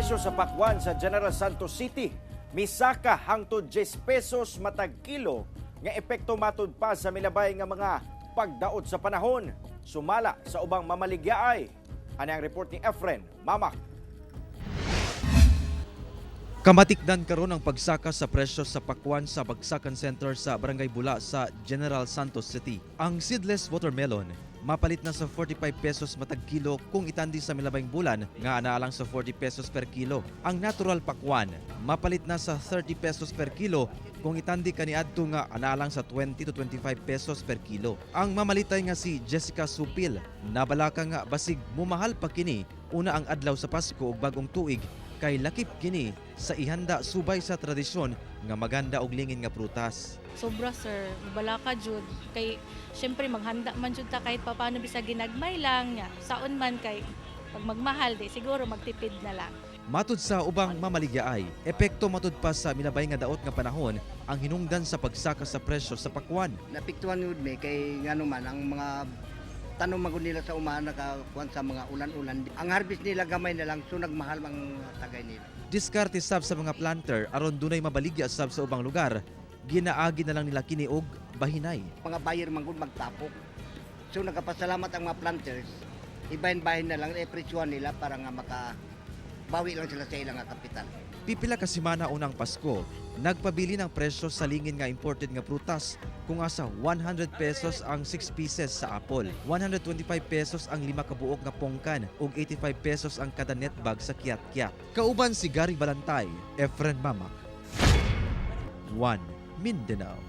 Presyo sa pakwan sa General Santos City misaka hangtod 10 pesos matag kilo nga epekto matud pa sa milabay nga mga pagdaot sa panahon sumala sa ubang mamaligyaay. Ani ang report ni Efren Mamak. Kamatikdan karon ang pagsaka sa presyo sa pakwan sa Bagsakan Center sa Barangay Bula sa General Santos City. Ang seedless watermelon mapalit na sa 45 pesos matag kilo kung itandi sa milabayng bulan nga anaa lang sa 40 pesos per kilo. Ang natural pakwan mapalit na sa 30 pesos per kilo kung itandi kaniadto nga anaa lang sa 20 to 25 pesos per kilo. Ang mamalitay nga si Jessica Supil nabalaka nga basig mumahal pa kini una ang adlaw sa Pasko ug Bagong Tuig kay lakip kini sa ihanda subay sa tradisyon nga maganda og lingin nga prutas. Sobra, sir, balaka jud kay syempre maghanda man jud ta kahit papaano bisag ginagmay lang nya. Saon man kay pag magmahal, di siguro magtipid na lang. Matud sa ubang mamaligyaay, epekto matud pa sa milabay nga daot nga panahon ang hinungdan sa pagsaka sa presyo sa pakwan. Naapektuhan yun may kay ngano man ang mga tanom man gud nila sa uma nakakuan sa mga ulan-ulan. Ang harvest nila gamay na lang, so nagmahal ang tagay nila. Diskarte sab sa mga planter aron dunay mabaligya sab sa ubang lugar, ginaagi na lang nila kini og bahinay. Mga buyer man gud magtapok. So nagapasalamat ang mga planters, ibahin-bahin na lang e presyuhan nila para nga maka bawi lang sila sa ilang nga kapital. Pipila ka semana unang Pasko, nagpabili ng presyo sa lingin nga imported nga prutas kung asa 100 pesos ang 6 pieces sa apple, 125 pesos ang lima ka buok nga pongkan ug 85 pesos ang kada net bag sa kiat-kiat. Kauban si Gary Balantay, Efren Mamak. 1 Mindanao.